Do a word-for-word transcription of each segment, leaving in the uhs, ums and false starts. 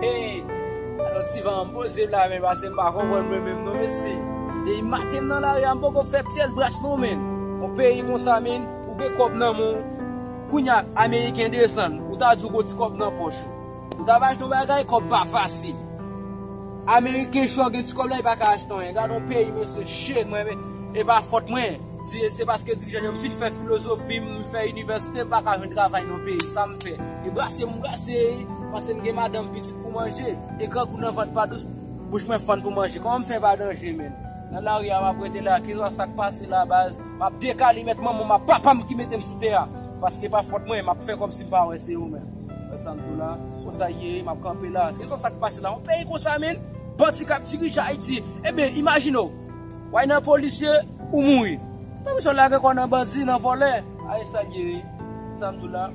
Hey, alò ti van an poze la, men pase m pa konprann mwen menm non, mesye. Depi maten m nan lari a, m poko fè pyès bras non, men. Yon peyi konsa, men, ou gen kòb nan men w. Kounye a, ameriken desann, ou ta di w gon ti kòb nan pòch ou. Ou ta va achte yon bagay, kòb pa fasil. Ameriken cho gen ti kòb la, li pa ka achte anyen. Gade yon peyi, mesye, shit, mwen, men, e pa fòt mwen. Di, se paske dirijan yo, m fin fè filozofi, m fè inivèsite, m pa ka jwenn travay nan peyi. Sa m fè? E brase m brase, paske m gen madanm, pitit pou manje. E grangou nan vant pa dous, bouch mwen fann pou manje. Kòman m fè pa danje, men? Nan lari a, m ap rete la. Kizwa sa k pase la, baz? M ap dekalimèt manman m ak papa m ki mete m sou tè a. Paske pa fòt mwen, m ap fè kòmsi m pa wè se yo menm. Wè sa m di w la? Konsa ye, m ap kanpe la. Kizwa sa k pase la? Yon peyi konsa, men? Bandi k ap dirije Ayiti. Ebyen, imajine w. Wè nan polisye, ou mouri. Tankou sa w lage kò nan bandi, nan vòlè. A e sa l ye wi. Sa m di w la.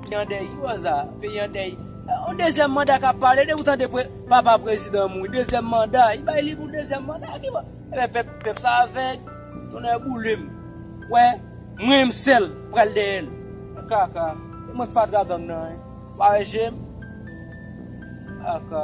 Peyi an dèy, wi, Rosa. Peyi an dèy. Yon dezyèm manda k ap pale, depi w tande pre-, papa prezidan mouri. Dezyèm manda. Li bay li pou dezyèm manda. Ki bò? Ebyen, pèp, pèp sa avèg. Tonnè boule m. Wè, mwen menm sèl pral dèyè l. Kaka. E mwen k fatra gang nan, wi. Pa wè je m. Kaka.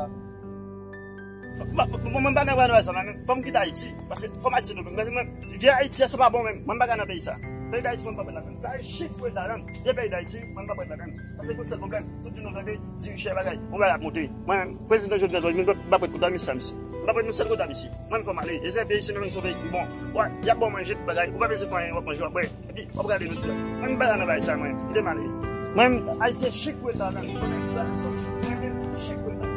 Bon, mwen pa nan bagay sa, men fò m kite Ayiti. Paske fò m Ayiti nou, men mwen, vye Ayiti a, sa pa bon menm. Mwen pa ka nan peyi sa. Peyi Dayiti, mwen pa prèt ladann. Sa e chik pou eta ladann. Vye peyi Dayiti, mwen pa prèt ladann. Paske pou sèl pwoblèm, tout jounen w tande, dirijan bagay, yon bagay ap monte. Mwen, prezidan Jovenel Moïse, mwen pa prèt kote misye, misye. Mwen pa prèt yon sèl kote misye. Mwen, fò m ale. E se peyi, se menm yon peyi ki bon. Wè, y ap ba w manje, tout bagay. Ou pa bezwen fè anyen, w ap manje, w ap bwè. Epi, w ap gade nou tou. Mwen, m pa nan bagay sa, mwen. Kite m ale. Mwen, Ayiti e chik pou eta ladann. Mwen, chik pou eta.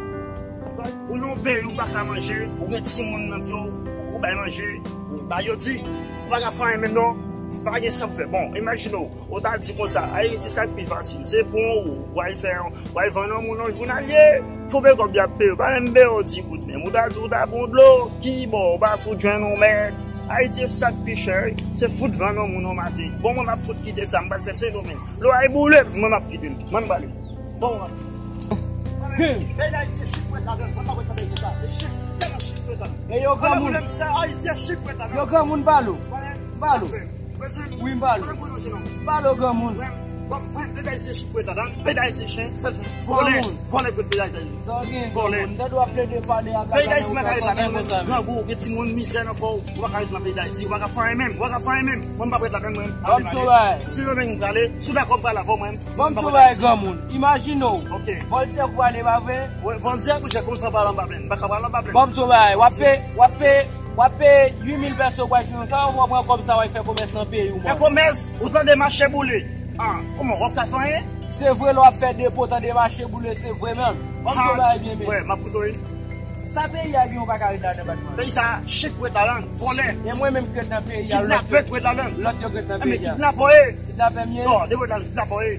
Ou nan yon peyi, ou pa ka manje, ou gen timoun nan pye w, ou bay manje, ou bay yo di. Ou pa ka fè anyen menm non. Pa gen sa pou fè. Bon, imajine w, ou ta di konsa, Ayiti sa k pi fasil. Se pran ou, w al fè yon, w al vann yon moun yon jounalye. Konbyen kòb y ap peye w? Pa menm peye w di goud menm. Ou ta di ou ta pran dlo, ki bò, ou pa fout jwenn yon mèt. Ayiti e sa k pi chè, wi. Se fout vann yon moun yon maten. Bon, mwen m ap fout kite sa, m pral fè Sendomeng. Lè w ay boule, mwen m ap kite l. Mwen m pale. Bon, mwen. Peyi Dayiti se chik pou eta ladann. Mwen pa konn sa peyi sa. E chik, sèlman chik pou eta ladann. E yo granmoun. Ayiti e chik pou eta ladann. Yo granmoun, m pale w. M pale w. Wi, m pale w. M pale w, granmoun. Bon, mwen, peyi Dayiti se chik pou eta ladann. Peyi Dayiti chen, sèl chen. Vòlè, vòlè pou peyi Dayiti. Sa w gen, vòlè. Granmoun, tande w ap plede pale ak peyi Dayiti, pa ka ret ladann, grangou, gen timoun, mizè nan kò w, ou pa ka ret nan peyi Dayiti, ou pa ka fè anyen menm, ou pa ka fè anyen menm. Mwen, m pa prèt ladann, mwen. Ban m di w bagay. Si Sendomeng m prale, si w dakò m prale avè w, mwen. Ban m di w bagay, granmoun. Imajine w. Ok. Vòltè pou ale, pa vre? Wi, Vòltè pou chè, konsa pale anba plenn. M pa ka pale anba plenn. Ban m di w bagay. W ap peye, w ap peye, w ap peye uit mil pèso pou al sinon sa, w pran kòb sa, w al fè komès nan peyi w, man. Fè komès, ou tande mache boule. Ah, kòman, w ap ka fè anyen? Se vre, lè w ap fè depo, tande mache boule, se vre, man. Ban m di w bagay byen, men. Wi, m ap koute w, wi. Sa peyi a gen, ou pa ka ret ladan, Batman. Peyi sa chik pou ret ladan, vòlè. E mwen menm ki ret nan peyi a, lòt yo, kidnapè pou ret ladan. Lòt yo ki ret nan peyi a. Kidnapè w ye. Kidnapè m ye. Oh, depi w ret ladan, kidnapè w ye.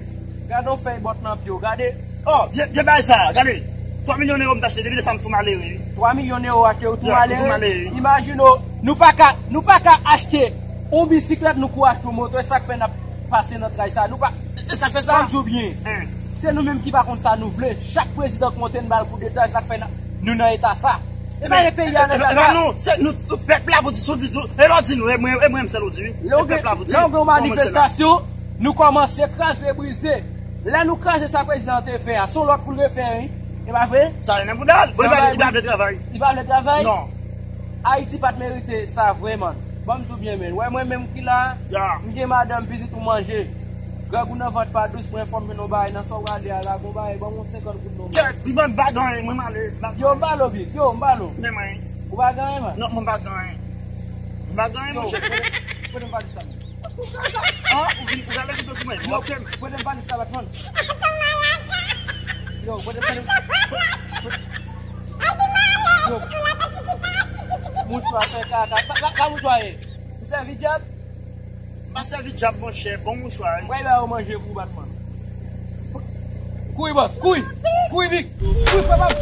Gade yon fèy bòt nan pye w, gade. Oh, byen, byen bagay sa, gade. Twa milyon ewo m t achte, depi lè sa m tou malere. Twa milyon ewo achte ou tou malere. Imajine w, nou pa ka, nou pa ka achte yon bisiklèt, nou kou achte yon moto, e sa k fè n ap pase nan tray sa. Nou pa, e sa k fè sa? Ban m di w byen. Se nou menm ki pa konn sa nou vle. Chak prezidan k monte, n ba l koudeta, e sa k fè n ap, nou nan eta sa. E sa e peyi a nan eta sa. Non, se nou, pèp la pou di, sou di, e lè w di nou, e mwen, e mwen m sèl ou di, wi. E pèp la pou di. Lè w gen yon manifestasyon, nou kòmanse kraze, brize. Lè nou kraze sa prezidan an te fè a, se yon lòt pou l refè, wi. E pa vre? Sa e nan bouda l. Bon, li pa, li pa vle travay. Li pa vle travay? Non. Ayiti pa t merite sa vre, man. Ban m di w byen, men. Wè mwen menm ki la, m gen madanm, pitit pou manje. Grangou nan vant pa dous, mwen fò m jwenn yon bagay nan sa w prale a la, gon bagay, ban m yon senkant goud non. Kèt, li ban m pa gen anyen, mwen m ale. Yo, m pale w byen. Yo, m pale w. Men mwen. Ou pa gen anyen, man? Non, mwen pa gen anyen. M pa gen anyen, monchè. Yo, kote, kote m pale sa? Ah, ou vin, ou gade ki dosye mwen. Yo, ok. Kote m pale sa, Batman? Yo, kote m pale? Yo. Mouchwa fè kaka. Sa, sa, sa mouchwa ye? Ou sèvi dyab? M pa sèvi dyab, monchè. Bon mouchwa, wi. Mwen ba yo manje pou Batman. Kouri, bòs, kouri! Kouri vit! Kouri, frè pa m!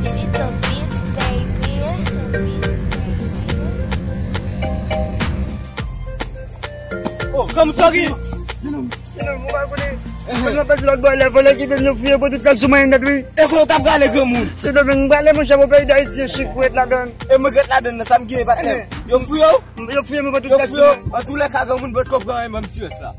It's the beats, baby. The beats, baby. Oh, granmoun, sa gen? Jeune homme, ou pa konnen. Mwen pa di lòt bò lè vòlè ki vin yo fouye pou tout sa k sou mwen nèt wi. E kote w t ap prale granmoun? Sendomeng m prale monchè, mwen peyi Dayiti e chif pou ret ladann. E mwen k ret ladann nan sa m genyen patnè. Yo fouye w? Yo fouye mwen pou tout sa k sou mwen. Antoulèka granmoun potko pran anyen ban m ti rès la.